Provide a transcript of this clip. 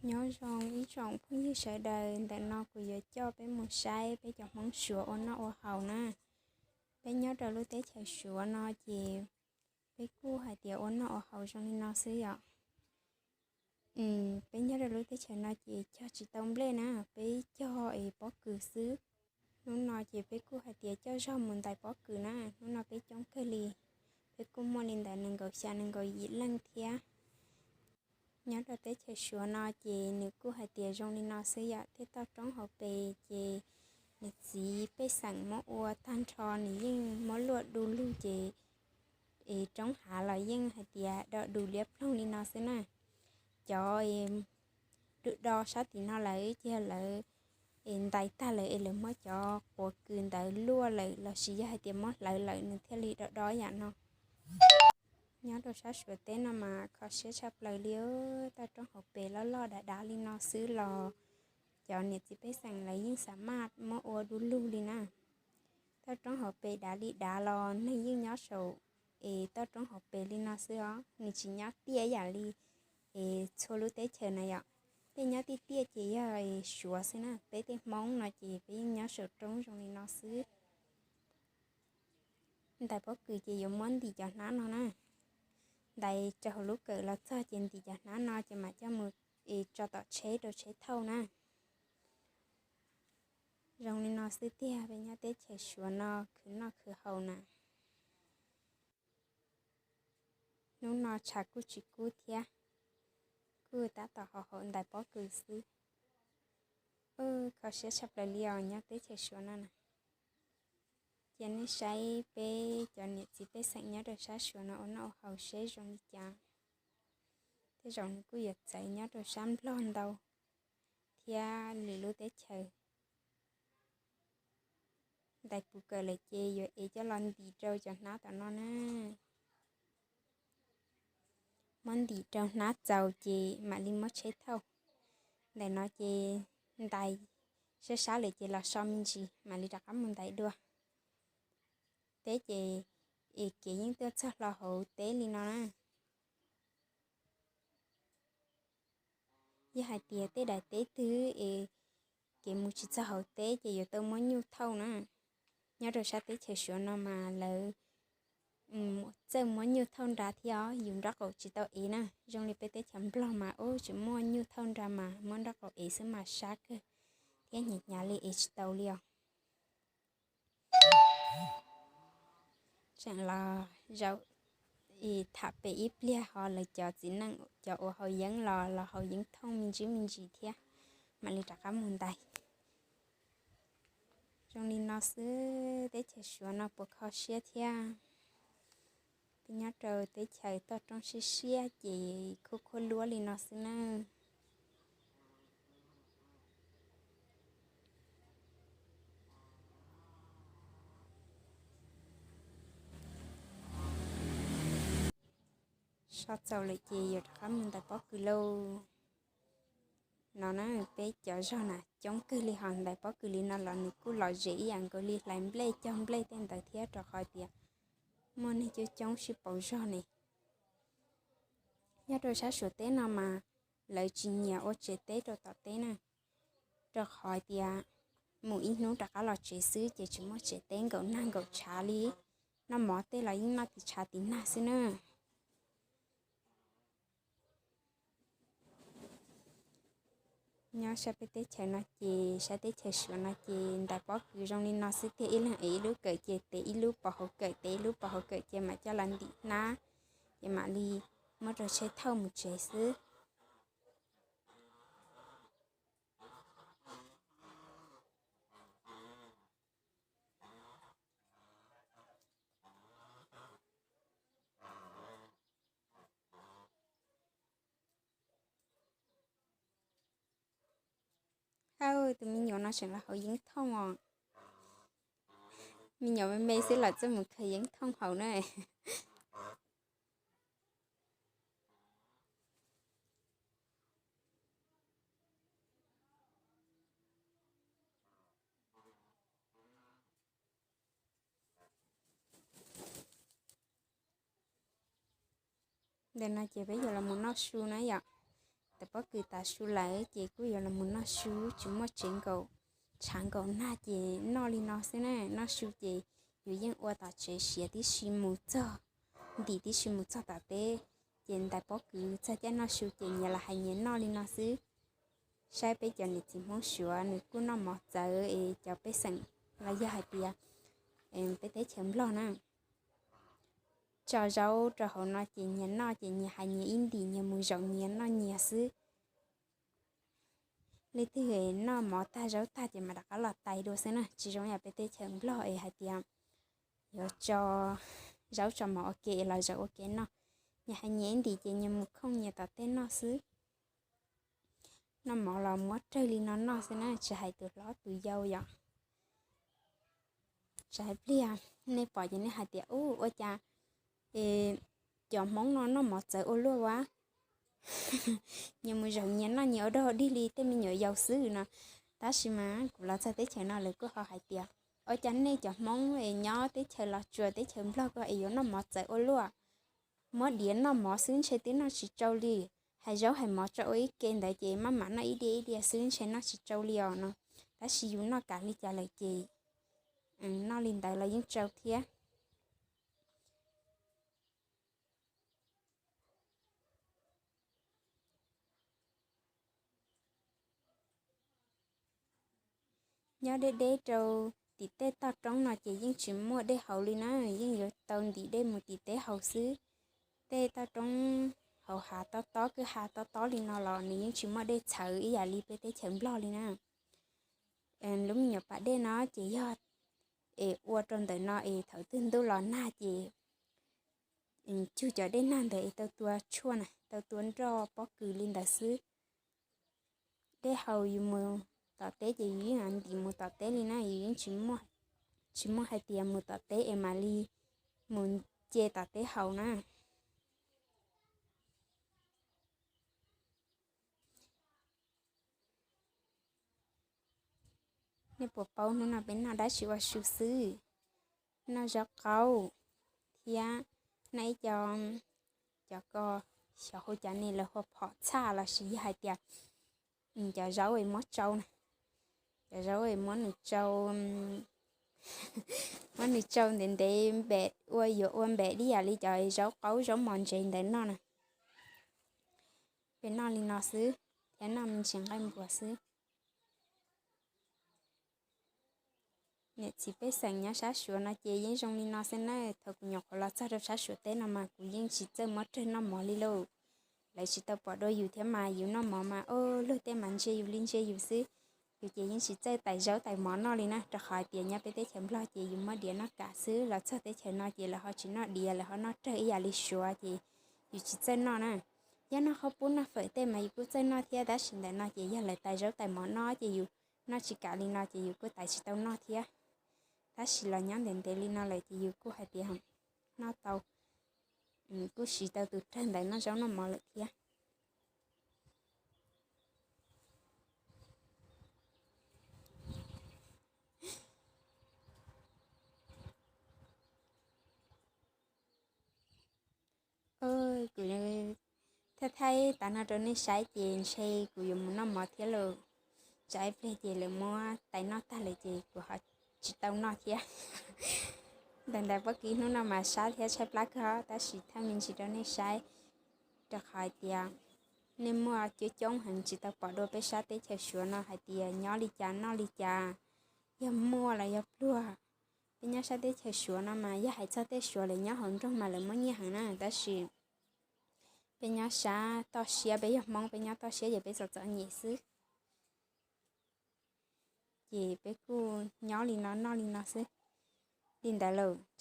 Nyob zoo ib tsoom phooj ywg sawv daws, ntawm no kuv yuav coj peb mus saib peb cov Hmoob Suav ua noj ua haus na. Peb nyob rau lub teb chaws Suav no ces peb kuj hais tias ua noj ua haus zoo li no xwb yom. Peb nyob rau lub teb chaws no ces cog tsis tau nplej na, peb cog es pob kws xwb. Hnub no ces peb kuj hais tias coj zog mus ntais pob kws na, hnub no peb coob kawg li, peb kuj muaj li ntawd nees nkaum xya nees nkaum yim leej thiab. Nyob rau teb chaws Suav no ces nws kuj hais tias zoo li no xwb yom, tej toj roob hauv pes ces niam txiv pej xeem muab ua tag nrho, nws yeej muab luaj du lug ces es roob hav los yeej hais tias do du liab ploog li no xwb na. Cov du do sab tim no lawm ces lawv es ntais tag lawm es lawv muab cov quav kws ntawd luaj lawm los sis yog hais tias muab hlawv lawm nws thiaj li do do yam no. Nyob rau sab Suav teb no mas kho siab tshaj plaws li, toj roob hauv pes loj loj dav dav li no xwb los cov niam txiv pej xeem lawv yeej xa maj muab ua du lug li na. Toj roob hauv pes dav li dav los neeg yeej nyob saum es toj roob hauv pes li no xwb os, nws tsis nyob tiaj yam li es txhua lub teb chaws na yom. Tej nyob tiaj tiaj ces yog Suav xwb na, peb tej Hmoob no ces peb yeej nyob saum roob zoo li no xwb. Ntais pob kws ces yuav muab ntim cov hnab no na, ntais rau hauv lub kawm los txog ces ntim cov hnab no ces mam coj mus es tso tom tsheb rau tsheb thauj na. Zoo li no xwb tiag, peb nyob teb chaws Suav no khwv noj khwv haus na. Hnub no tshav kuj tsis kub thiab, kuj tab tom haus haus ntais pob kws xwb. Kho siab tshaj plaws li os nyob teb chaws Suav no na. Cia nej saib peb cov niam txiv pej xeem nyob rau sab Suav no ua noj ua haus seb zoo li cas. Tej zaum nws kuj yuav txawv nyob rau sab Nplog ntau thiab lwm lub teb chaws. Ntais puv kawm lawm ces yuav ev coj los ntim rau cov hnab tom no na. Muab ntim rau hnab txaus ces mam li muab tsheb thauj. Ntawm no ces ntais sab sab lawm ces los so me ntsis mam li rov qab mus ntais dua. Teb ces es kev yeej tuaj txog hlo hauv teb li no na. Yog hais tias tej daim teb twg es kev mus tsis txog hauv teb ces yuav tau muab nyuj thauj na. Nyob rau sab teb chaws Suav no mas lawv txawj muab nyuj thauj nra thiab os, yus nraub qaum tsis tau ev na. Zoo li peb teb chaws Nplog mas ub tsis muaj nyuj thauj nra mas muab nraub qaum ev xwb mas sab kawg thiab hnyav hnyav li ev tsis tau li os. Tseem los zaum tham pem ib pliag ho lawv cov txiv neej cov uas haus yeeb los los haus yeeb thooj me ntsis me ntsis thiab mam li rov qab mus ntais. Zoo li no xwb teb chaws Suav no puas kho siab thiab. Peb nyob rau teb chaws toj roob siab siab ces khuab khuab luab li no xwb na. So txaus lawm ces yuav rov qab mus ntais pob kws lauj. No na peb cov zog na coob kawg li ho ntais pob kws li no los nws kuj lom zem ib yam nkaus li hlais nplej cog nplej tej ntawd thiab rau qhov tias muaj neeg coob coob sib pauv zog ne. Nyob rau sab Suav teb no mas lawv tsis nyiam ua tsev teb rau tom teb na, rau qhov tias mus ib hnub rov qab los tsev xwb ces tsis muaj tsev teb nkaum nag nkaum tshav li. Noj mov tej los yeej noj tim tshav tim nag xwb na. Nyob sab peb teb chaws no ces sab teb chaws Suav no ces ntais pob kws zoo li no xwb tiag, ib leeg ev ib lub kawm ces tev ib lub pov hauv kawm, tev ib lub pov hauv kawm ces mam coj los ntim hnab, ces mam li muab rau tsheb thauj mus tsev xwb. Hawb, tus me nyuam no tseem los haus yeeb thooj os. Me nyuam me me xwb los txawj mus khaws yeeb thooj haus na. Ntawm no ces peb yuav los mus noj su na yom. Tais pob kws tas su lawm ces kuj yuav los mus noj su, tsis muaj tsev nkaum tshav nkaum nag ces noj li no xwb na. Noj su ces yus yeej ua tom tsev siav tib si mus txog, ntim tib si mus txog tom teb, ces ntais pob kws txog caij noj su ces nyias los hais nyias noj li no xwb. Saib peb cov niam txiv Hmoob Suav nws kuj noj mov txawv es cov pej xeem los yog hais tias peb teb chaws Nplog na, tso zaub rau hauv no ces nyias noj ces nyias hais nyias ib ntim, nyias mus zaum nyias noj nyias xwb. Leej twg noj mov tag zaub tag ces mam rov qab los tais dua xwb na, tsis zoo yam peb teb chaws Nplog es hais tias yuav tso zaub tso mov ua ke es los zaum ua ke noj. Nyias hais nyias ib ntim ces nyias mus khooj nyias tom teb noj xwb. Noj mov los muab rawg li no noj xwb na, tsis hais tus hlob tus yau yom. Tsam pliag nej pom ces nej hais tias, u, ua cas cov Hmoob no noj mov txawv ua luaj ua, nyias mus zaum nyias noj nyias ua dog dig li tej me nyuam yaus xwb no. Tab sis mas kuv los txog teb chaws no lawv kuj ho hais tias, ua cas nej cov Hmoob es nyob teb chaws Los Tsuas teb chaws Nplog ko es yuav noj mov txawv ua luaj. Muab diav noj mov xwb ntshe twb noj tsis tsau li. Hais zaub hais mov tso ua ib ke ntawd ces maj mam noj ib diav ib diav xwb ntshe noj tsis tsau li os no. Tab sis yus noj kav li cas lawm ces noj li ntawd los yeej tsau thiab. Nyob deb deb rau tim tej toj roob no ces yeej tsis muaj dej haus li na, yeej yuav tau ntim dej mus tim teb haus xwb. Tej toj roob hauv hav tob tob kwj ha tob tob li no los nws yeej tsis muaj dej txhawv ib yam li peb teb chaws Nplog li na. Lub me nyuam pas dej no ces yog es ua rau ntawm no es thaum twg ntuj los nag ces cug cov dej nag ntawd es tau tua tshuaj na, tau tua nroj pob kws li ntawd xwb. Dej haus yus mus tom teb ces yus yeej ntim mus tom teb li na, yus yeej tsis muaj hais tias mus tom teb es mam li mus nce tom teb haus na. Nej puas paub hnub no peb noj dab tsi ua su xwb? Noj zaub qaub thiab noj ib co, cov ko xyov hu cas ne, lawv hu phom txhaj los sis yog hais tias cov zaub es muab tsau na, cov zaub es muab nws tsau, muab nws tsau ntev ntev npem ua yuav ua npem li yam li cov zaub qaub zaub mos ntsev ntawd noj na. Peb noj li no xwb thiab noj me ntsis nqaij npua xwb. Niam txiv pej xeem nyob sab Suav no ces yeej zoo li no xwb na. Thaum kuv nyuam qhuav los txog rau sab Suav teb no mas kuv yeej tsis txawj muab rawg noj mov li lauj. Lawv tsis tau pom dua yus thiab mas yus noj mov mas o, luag tej mas ntsia yus li ntsia yus xwb. Yus ces yeej tsis txawj tais zaub tais mov noj li na, rau qhov hais tias nyob peb teb chaws Nplog ces yus muab diav noj kam xwb, los txog teb chaws no ces lawv ho tsis noj diav, lawv ho noj rawg ib yam li Suav ces yus tsis txawj noj na. Yog noj qhaub pub noj fawm tej mas yus kuj txawj noj thiab, tab sis ntawm no ces yog lawv tais zaub tais mov noj ces yus noj tsis kam li no ces yus kuj tais tsis tau noj thiab. Tab sis los nyob ntev ntev li no lawm ces yus kuj hais tias noj tau, kuj siv tau tus rawg ntawd noj zaub noj mov lawm thiab. Kuv thaij thaij tas no rau nej saib ces ntshe kuv yuav mus noj mov thiab lauj. Tsam ib pliag ces lawv muab tais noj tag lawm ces kuv ho tsis tau noj thiab. Ntawm ntawd pob kws hnub no mas sab thiab tshaib plab kawg, tab sis thaij me ntsis rau nej saib, rau qhov hais tias nej muaj coob coob heev tsis tau pom dua peb sab teb chaws Suav no hais tias nyob li cas noj li cas, yog muaj los yog pluag. Peb nyob sab teb chaws Suav no mas yog hais txog tej Suav lawv nyob hauv nroog mas lawv muaj nyiaj heev na, tab sis peb nyob sab toj siab, peb yog Hmoob peb nyob toj siab ces peb txom txom nyem xwb. Ces peb kuj nyob li no noj li no xwb. Li ntawd lawm,